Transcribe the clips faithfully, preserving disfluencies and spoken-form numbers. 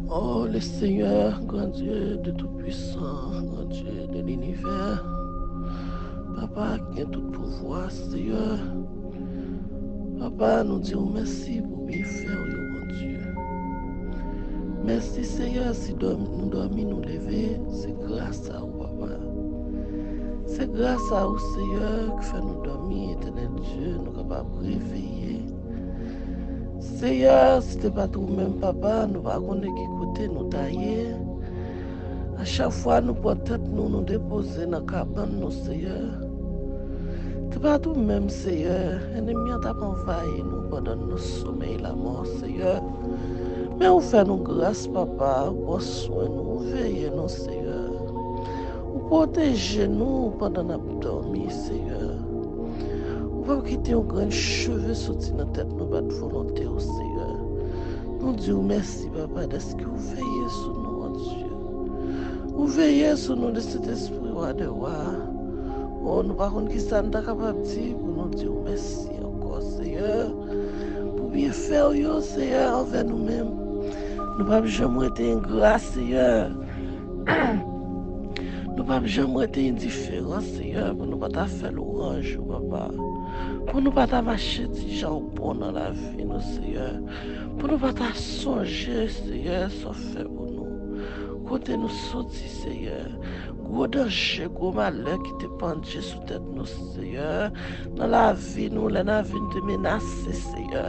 Oh, le Seigneur, grand Dieu de tout-puissant, grand Dieu de l'univers, Papa ki gen tout pouvwa, Seyè. Papa, nou di w mèsi pou byenfè w yo, Bondye. Mèsi, Seyè, si dòmi, nou dòmi, nou leve, se gras a ou, Papa. Se gras a ou, Seyè, ki fè nou dòmi, Etènèl Dye, nou kapab reveye. Seyè, si te pa t ou menm, Papa, nou pa konnen ki kote nou ta ye. A chak fwa nou pran tèt nou, nou depoze nan kabann nou, Seyè. Te pa t ou menm, Seyè, ènmi an t ap anvayi nou pandan nou somèy lamò, Seyè. Men ou fè nou gras, Papa, ou pran swen nou, ou veye nou, Seyè. Ou pwoteje nou pandan n ap dòmi, Seyè. Ou p ap kite yon grenn cheve soti nan tèt nou bat volonte w, Seyè. Nou di w mèsi, Papa, dèske ou veye sou nou, Bondye. Ou veye sou nou, le Sentespri, Wa dè wa. O, nou pa konn ki sa n ta kapab di pou nou di w mèsi ankò, Seyè, pou byenfè w yo, Seyè, anvè nou menm. Nou p ap janm rete engra, Seyè. Nou p ap janm rete endiferan, Seyè, pou nou pa ta fè lwanj ou, Papa. Pou nou pa ta mache ti jan w bon nan lavi nou, Seyè. Pou nou pa ta sonje, Seyè, sa w fè pou nou. Kote nou soti, Seyè. Gwo danje, gwo malè ki te pandye sou tèt nou, Seyè. Nan lavi nou, lè lavi nou te menase, Seyè.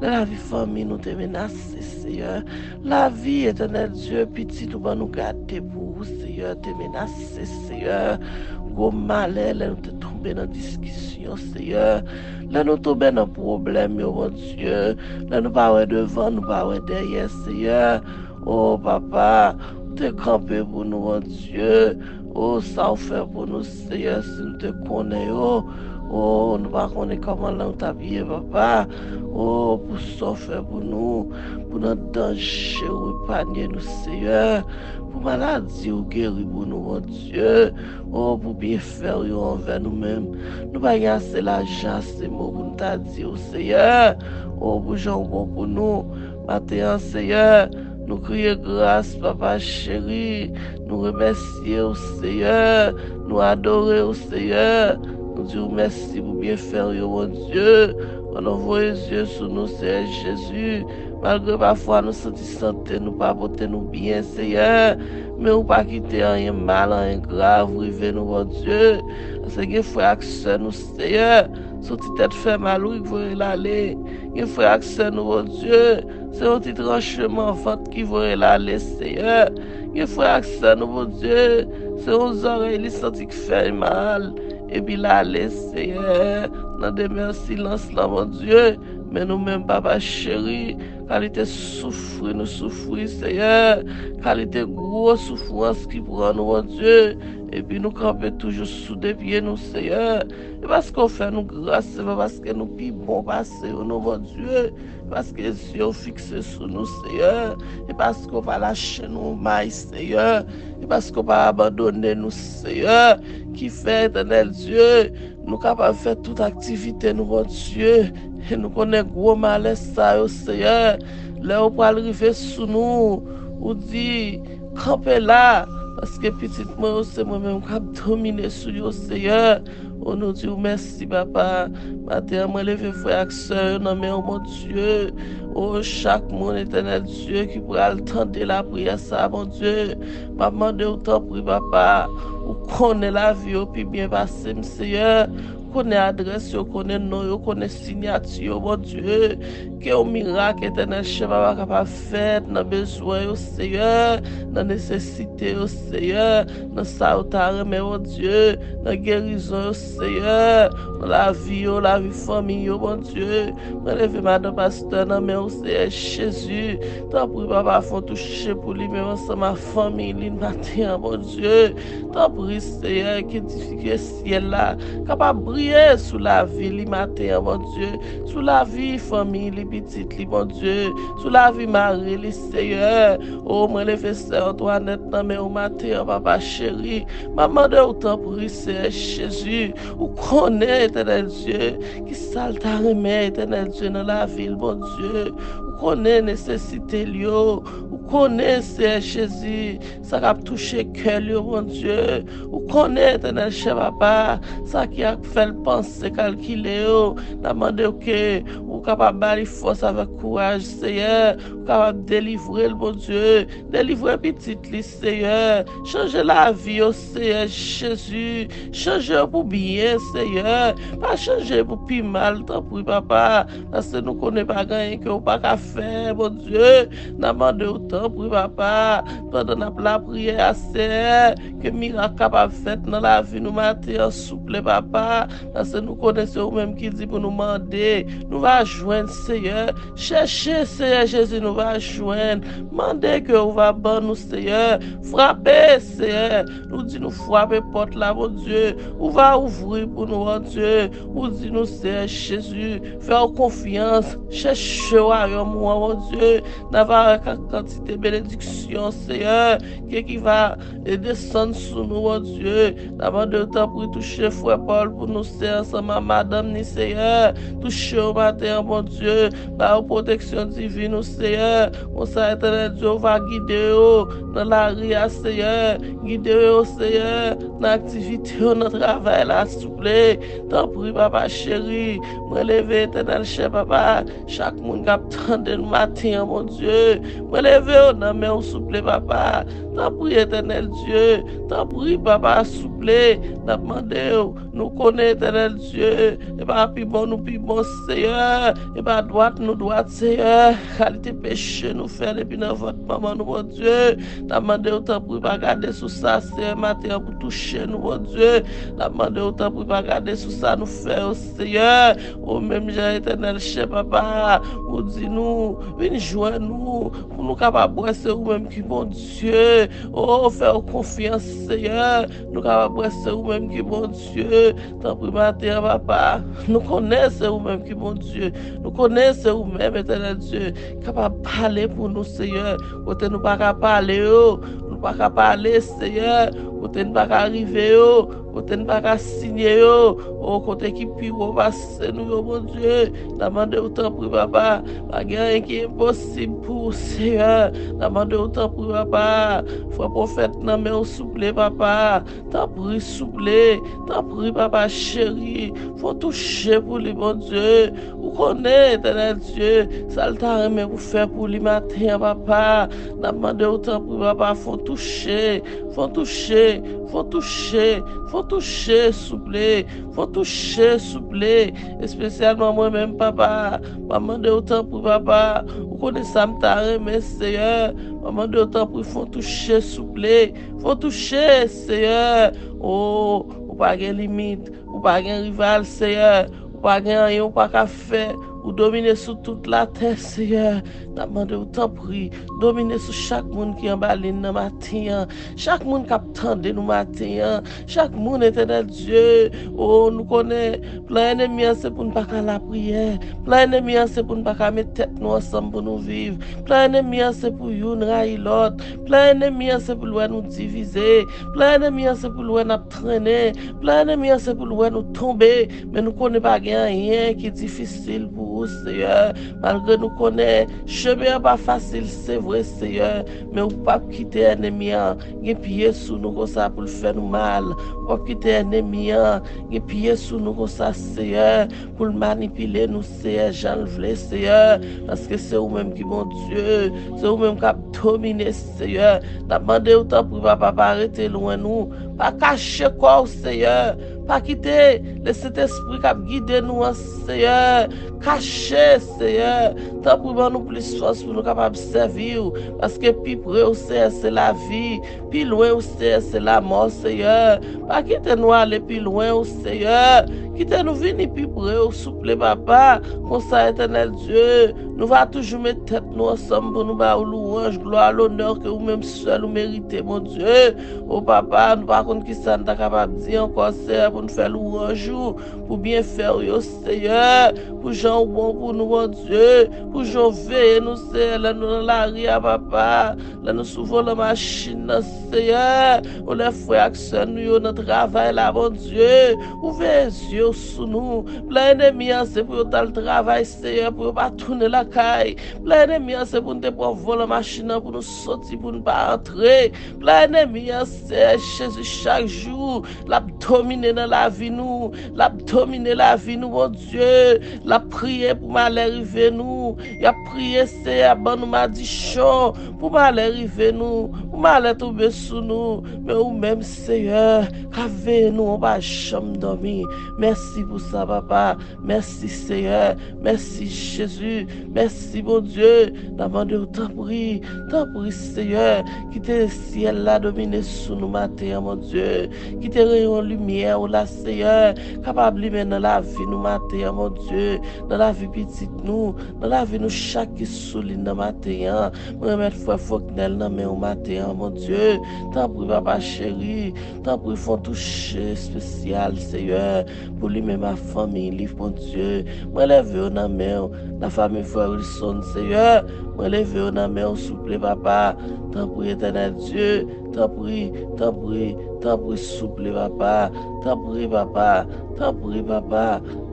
Lè lavi fanmi nou te menase, Seyè. Lavi, Etènèl Dye, pitit ou ban nou gade pou ou, Seyè, te menase, Seyè. Gwo malè, lè nou te tonbe nan diskisyon, Seyè. Lè nou tonbe nan pwoblèm yo, Bondye. Lè nou pa wè devan, nou pa wè dèyè, Seyè. O, Papa, ou te kanpe pou nou, Bondye. O, sa w fè pou nou, Seyè, si nou te konnen yo. O, nou pa konnen kòman lè nou t ap ye, Papa. O, pou sa w fè pou nou, pou nan danje ou epanye nou, Seyè. Pou maladi ou geri pou nou, Bondye. O, pou byenfè w yo anvè nou menm. Nou pa gen ase lajan, ase mo pou nou ta di w, Seyè. O, pou jan w bon pou nou. Maten an, Seyè, nou kriye gras, Papa cheri. Nou remèsye w, Seyè. Nou adore w, Seyè. Nou di w mèsi pou byenfè w yo, Bondye. Pandan w voye zye sou nou, Seyè Jezi. Malgre pafwa nou santi sante nou pa pote nou byen, Seyè. Men ou pa kite anyen mal, anyen grav rive nou, Bondye. Paske gen frè ak sè nou, Seyè. Se yon ti tèt fè mal, wi, ki voye l ale. Gen frè ak sè nou, Bondye. Se yon ti trancheman vant ki voye l ale, Seyè. Gen frè ak sè nou, Bondye. Se yon zòrèy li santi k fè l mal. Epi l ale, Seyè. Nan demè silans lan, Bondye. Men nou menm, Papa cheri, kalite soufri nou soufri, Seyè. Kalite gwo soufrans ki pran nou, Bondye. Epi nou kanpe toujou sou de pye nou, Seyè. E paske w fè nou gras, se pa paske nou pi bon pase yo, non, Bondye. E paske zye w fikse sou nou, Seyè. E paske w pa lache nou may, Seyè. E paske w pa abandone nou, Seyè. Ki fè, Etènèl Dye, nou kapab fè tout aktivite nou, Bondye. E nou konnen gwo malè sa yo, Seyè. Lè yo pral rive sou nou, ou di, kanpe la, paske pitit mwen yo, se mwen menm k ap domine sou yo, Seyè. O, nou di w mèsi, Papa. Maten an, mwen leve frè ak sè yo nan men w, Bondye. O, chak moun, Etènèl Dye, ki pral tande lapriyè sa a, Bondye. M ap mande w, tanpri, Papa. Ou konnen lavi yo pi byen pase m, Seyè. Ou konnen adrès yo, konnen non yo, konnen siyati yo, Bondye. Ke yon mirak, Etènèl, chè, Papa, kapab fèt nan bezwen yo, Seyè, nan nesesite yo, Seyè, nan sa yo ta renmen, Bondye, nan gerizon yo, Seyè, nan lavi yo, lavi fanmi yo, Bondye. Mwen leve madan pastè nan men w, Seyè Jezi. Tanpri, Papa, fè w touche pou li menm ansanm ak fanmi li maten an, Bondye. Tanpri, Seyè, ke difi-, ke syèl la kapab briye sou lavi li maten an, Bondye. Sou lavi fanmi li, pitit li, Bondye. Sou lavi mari li, Seyè. O, mwen leve sè Antwanèt nan men w maten an, Papa cheri. M ap mande w, tanpri, Seyè Jezi. Ou konnen, Etènèl Dye, ki sa l ta renmen, Etènèl Dye, nan lavi l, Bondye. Ou konnen nesesite l yo. Ou konnen, Seyè Jezi, sa k ap touche kè l yo, Bondye. Ou konnen, Etènèl, chè papa, sa ki ap fè l panse, kalkile yo. N ap mande w ke ou kapab ba li fòs avèk kouraj, Seyè. Ou kapab delivre l, Bondye. Delivre pitit li, Seyè. Chanje lavi yo, Seyè Jezi. Chanje yo pou byen, Seyè. Pa chanje yo pou pi mal, tanpri, papa. Paske nou konnen pa gen anyen ke ou pa ka fè, Bondye. N ap mande w, tanpri, papa. Pandan n ap lapriyè a, Seyè, ke mirak kapab fèt nan lavi nou maten an, souple, papa. Paske nou konnen se ou menm ki di pou nou mande. Nou va jwenn, Seyè. Chèche, Seyè Jezi, nou va jwenn. Mande ke ou va ban nou, Seyè. Frape, Seyè. Nou di nou frape pòt la, Bondye. Ou va ouvri pou nou, Bondye. Ou di nou, Seyè Jezi, fè w konfyans. Chèche wayòm ou an, Bondye. N ap avèk kantite benediksyon, Seyè, ke ki va e desann sou nou, Bondye. N ap mande w, tanpri, touche frè Paul pou nou, Seyè, ansanm ak madanm ni, Seyè. Touche yo maten an, Bondye. Ba yo pwoteksyon divin ou, Seyè. Konsa, Etènèl Dye, ou va gide yo nan lari a, Seyè. Gide yo, Seyè, nan aktivite yo, nan travay la, souple. Tanpri, papa cheri. Mwen leve, Etènèl, chè papa. Chak moun k ap tande nou maten an, Bondye. Mwen leve yo nan men w, souple, papa. Tanpri, Etènèl Dye. Tanpri, papa, souple. N ap mande w. Nou konnen, Etènèl Dye, e pa pi bon nou pi bon, Seyè. E pa dwat nou dwat, Seyè. Kalite peche nou fè depi nan vant manman nou, Bondye. N ap mande w, tanpri, pa gade sou sa, Seyè, maten an pou touche nou, Bondye. N ap mande w, tanpri, pa gade sou sa nou fè yo, Seyè. Ou menm jan, Etènèl, chè papa, ou di nou, vin jwenn nou, pou nou kapab wè se ou menm ki Bondye. O, fè w konfyans, Seyè. Nou kapab wè se ou menm ki Bondye. Tanpri, maten an, papa, nou konnen se ou menm ki Bondye. Nou konnen se ou menm, Etènèl Dye, kapab pale pou nou, Seyè. Kote nou pa ka pale yo, nou pa ka pale, Seyè. Kote nou pa ka rive yo, kote nou pa ka siye yo, o, kote ki pi wo pase nou yo, Bondye. N ap mande w, tanpri, papa, pa gen anyen ki enposib pou ou, Seyè. N ap mande w, tanpri, papa, frè pwofèt nan men w, souple, papa. Tanpri, souple. Tanpri, papa cheri. Fè w touche pou li, Bondye. Ou konnen, Etènèl Dye, sa l ta renmen pou fè pou li maten an, papa. N ap mande w, tanpri, papa, fè w touche. Fè w touche. Fè w touche. Fè w touche, souple. Fè w touche, souple. Espesyalman mwen menm, papa. M ap mande w, tanpri, papa. Ou konnen sa m ta renmen, Seyè. M ap mande w, tanpri, fè w touche, souple. Fè w touche, Seyè. O, ou pa gen limit. Ou pa gen rival, Seyè. Ou pa gen anyen ou pa ka fè. Ou domine sou tout latè, Seyè. N ap mande w, tanpri, domine sou chak moun ki anba liy nan maten an. Chak moun k ap tande nou maten an. Chak moun, Etènèl Dye. O, nou konnen plan enemi an se pou n pa ka lapriyè. Plan enemi an se pou n pa ka met tèt nou ansanm pou nou viv. Plan enemi an se pou youn rayi lòt. Plan enemi an se pou l wè nou divize. Plan enemi an se pou l wè n ap trennen. Plan enemi an se pou l wè nou tonbe. Men nou konnen pa gen anyen ki difisil pou ou, Seyè. Malgre nou konnen chemen an pa fasil, se vre, Seyè. Men ou p ap kite enemi an gen pye sou nou konsa pou l fè nou mal. Ou p ap kite enemi an gen pye sou nou konsa, Seyè, pou l manipile nou, Seyè, jan l vle, Seyè. Paske se ou menm ki Bondye. Se ou menm k ap domine, Seyè. N ap mande w, tanpri, papa, pa rete lwen nou. Pa kache kò w, Seyè. Pa kite Lesentespri k ap gide nou an, Seyè, kache, Seyè. Tanpri, ban nou plis fòs pou nou kapab sèvi w. Paske pi pre w, Seyè, se lavi. Pi lwen w, Seyè, se lamò, Seyè. Pa kite nou ale pi lwen w, Seyè. Kite nou vini pi pre w, souple, papa. Konsa, Etènèl Dye, nou va toujou met tèt nou ansanm pou nou ba ou louwanj, glwa, lonè ke ou menm sèl ou merite, Bondye. O papa, nou pa konn kisa n ta kapab di ankò, Seyè, pou n fè louwanj ou, pou byenfè w yo, Seyè, pou jan w bon pou nou, Bondye, pou jan w veye nou, Seyè, lè nou nan lari a, papa, lè nou sou volan machin nan, Seyè, o lè frè ak sè nou yo nan travay la, Bondye, ou veye zye w sou nou. Plan enemi an, se pou yo t al travay, Seyè, pou yo pa tounen la kay. Plan ènmi an se pou n te pran volan machin nan pou nou soti, pou n pa antre. Plan ènmi an, Seyè Jezi, chak jou l ap domine nan lavi nou, l ap domine lavi nou, Bondye. L ap priye pou malè rive nou. Y ap priye, Seyè, ban nou madichon pou malè rive nou, pou malè tonbe sou nou. Men ou menm, Seyè, k ap veye nou, ou pa janm dòmi. Mèsi pou sa, papa. Mèsi, Seyè. Mèsi, Jezi. Mèsi, Bondye. N ap mande w, tanpri, tanpri, Seyè, kite syèl la domine sou nou maten an, Bondye. Kite reyon limyè w la, Seyè, kapab limen nan lavi nou maten an, Bondye. Nan lavi pitit nou, nan lavi nou chak ki sou liy nan maten an. Mwen remèt frè Foknèl nan men w maten an, Bondye. Tanpri, papa cheri, tanpri, fè yon touche espesyal, Seyè, pou li menm ak fanmi li, Bondye. Mwen leve yo nan men w. Lafanmi frè Wilson, Seyè, mwen leve yo nan men w, souple, papa. Tanpri, Etènèl Dye, tanpri, tanpri, tanpri, souple, papa. Tanpri, papa. Tanpri, papa.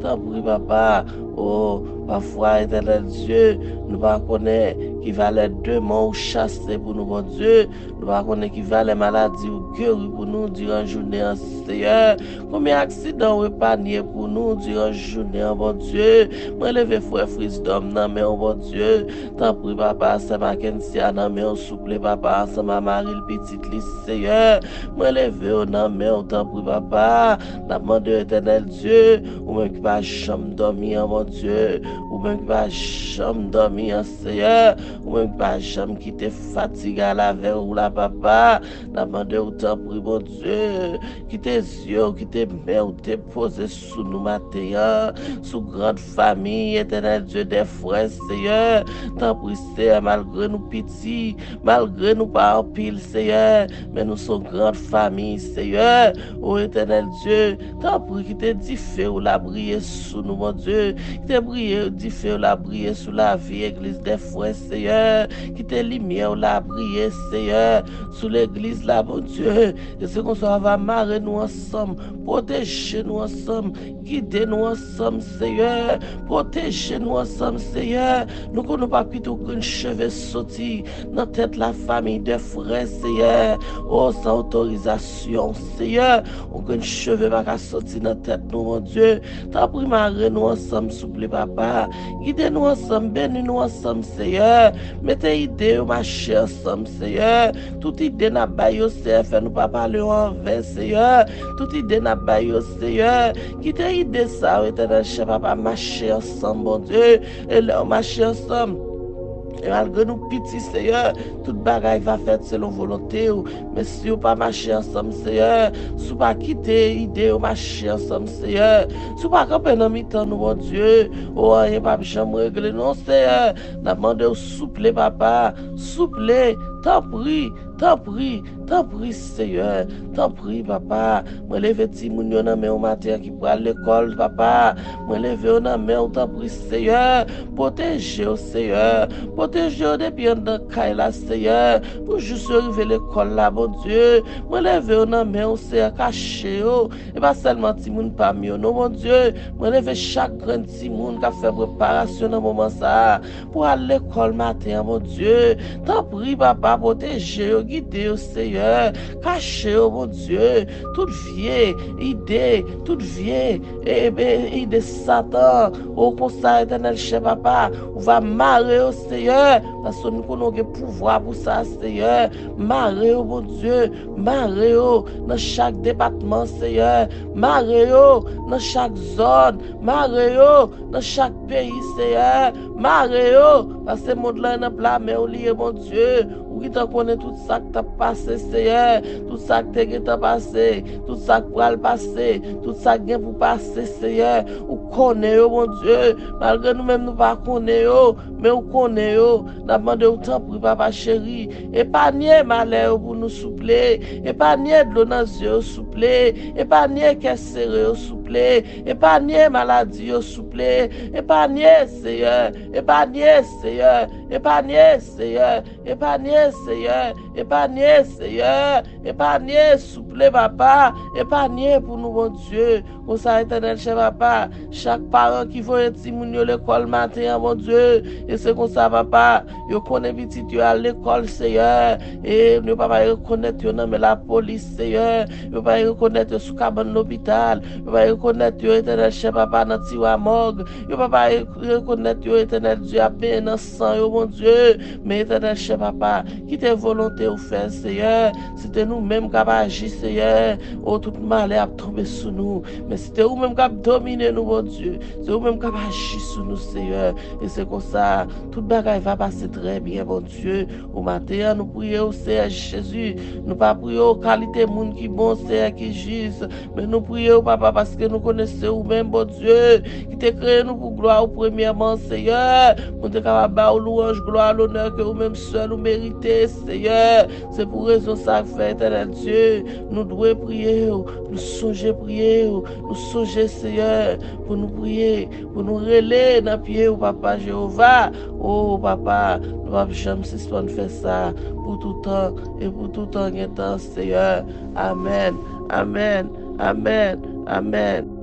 Tanpri, papa. O, pafwa, Etènèl Dye, nou pa konnen ki valè demen w chase pou nou, Bondye. Nou pa konnen ki valè maladi ou geri pou nou diran jounen an, Seyè. Konbyen aksidan ou epanye pou nou diran jounen an, Bondye. Mwen leve frè Frisdòm nan men w, Bondye. Tanpri, papa, sè Makensia nan men w, souple, papa, ansanm a mari l, pitit li, Seyè. Mwen leve yo nan men w, tanpri, papa. N ap mande w, Etènèl Dye, ou menm ki pa janm dòmi an, Bondye. Ou menm ki pa janm dòmi an, Seyè. Ou menm ki pa janm kite fatig ale avè w la, papa. N ap mande w, tanpri, Bondye, kite zye w, kite men w depoze sou nou maten an, sou gran fanmi, Etènèl Dye dè frè, Seyè. Tanpri, Seyè, malgre nou piti, malgre nou pa anpil, Seyè, men nou se yon gran fanmi, Seyè. O Etènèl Dye, tanpri, kite dife w la briye sou nou, Bondye. Kite briye, dife w la briye sou lavi egliz dè frè, Seyè. Kite limyè w la briye, Seyè, sou legliz la, Bondye. E se konsa w va mare nou ansanm, pwoteje nou ansanm, gide nou ansanm, Seyè. Pwoteje nou ansanm, Seyè. Nou konnen w p ap kite yon grenn cheve soti nan tèt lafanmi dè frè, Seyè. O, san otorizasyon, Seyè, yon grenn cheve pa ka soti nan tèt nou, Bondye. Tanpri, mare nou ansanm, souple, papa. Gide nou ansanm, beni nou ansanm, Seyè. Mete ide yo mache ansanm, Seyè. Tout ide n ap bay yo, Seyè, fè nou pa pale yo anven, Seyè. Tout ide n ap bay yo, Seyè. Kite ide sa yo, Etènèl, chè papa, mache ansanm, Bondye. E lè yo mache ansanm, e malgre nou piti, Seyè, tout bagay va fèt selon volonte w. Men si yo pa mache ansanm, Seyè, si w pa kite ide yo mache ansanm, Seyè, si w pa kanpe nan mitan nou, Bondye, o, anyen p ap janm regle, non, Seyè. N ap mande w, souple, papa, souple, tanpri, tanpri, tanpri, Seyè, tanpri, papa. Mwen leve timoun yo nan men w maten an ki pral lekòl, papa. Mwen leve yo nan men w, tanpri, Seyè. Pwoteje yo, Seyè. Pwoteje yo depi anndan kay la, Seyè, pou jis yo rive lekòl la, Bondye. Mwen leve yo nan men w, Seyè, kache yo. E pa sèlman timoun pa m yo, non, Bondye. Mwen leve chak grenn timoun k ap fè preparasyon nan moman sa a pou al lekòl maten an, Bondye. Tanpri, papa, pwoteje yo, gide yo, Seyè. Kache yo, Bondye. Tout vye ide, tout vye, e, e, ide Satan. O konsa, Etènèl, chè papa, ou va mare yo, Seyè. Paske nou konnen w gen pouvwa pou sa, Seyè. Mare yo, Bondye. Mare yo nan chak depatman, Seyè. Mare yo nan chak zòn. Mare yo nan chak peyi, Seyè. Mare yo, paske mond lan nan pla men w li ye, Bondye. Ou gentan konnen tout sa k t ap pase, Seyè. Tout sa k te gentan pase. Tout sa k pral pase. Tout sa k gen pou pase, Seyè. Ou konnen yo, Bondye. Malgre nou menm nou pa konnen yo, men ou konnen yo. N ap mande w, tanpri, papa cheri, epanye malè yo pou nou, souple. Epanye dlo nan zye yo, souple. Epanye kè sere yo, souple. Epanye maladi yo, souple. Epanye, Seyè. Epanye, Seyè. Epanye, Seyè, epanye, Seyè, epanye, Seyè, epanye, souple, papa, epanye pou nou, Bondye. Konsa, Etènèl, chè papa, chak paran ki voye timoun yo lekòl maten an, Bondye, e se konsa, papa, yo konnen pitit yo al lekòl, Seyè, e yo pa bay rekonèt yo nan men lapolis, Seyè, yo pa bay rekonèt yo sou kabann lopital, yo pa bay rekonèt yo, Etènèl, chè papa, nan tiwa mòg, yo pa bay rekonèt yo, Etènèl Dye, ap benyen nan san yo, Bondye. Men, Etènèl, chè papa, kite volonte w fè, Seyè. Si te nou menm k ap aji, Seyè, o, tout malè ap tonbe sou nou. Men si te ou menm k ap domine nou, Bondye, se ou menm k ap aji sou nou, Seyè. E se konsa, tout bagay va pase trè byen, Bondye. O maten an, nou priye w, Seyè Jezi. Nou pa priye w kalite moun ki bon, Seyè, ki jis. Men nou priye w, papa, paske nou konnen se ou menm, Bondye, ki te kreye nou pou glwa w premyèman, Seyè. Pou nou te kapab ba w lwanj, glwa, lonè ke ou menm sèl ou merite, Seyè. Se pou rezon sa k fè, Etènèl Dye, nou dwe priye w, nou sonje priye w, nou sonje, Seyè, pou nou priye, pou nou rele nan pye w, papa Jewova. O, papa, nou p ap janm sispann fè sa pou toutan e pou toutan gen tan, Seyè. Amèn, amèn, amèn, amèn.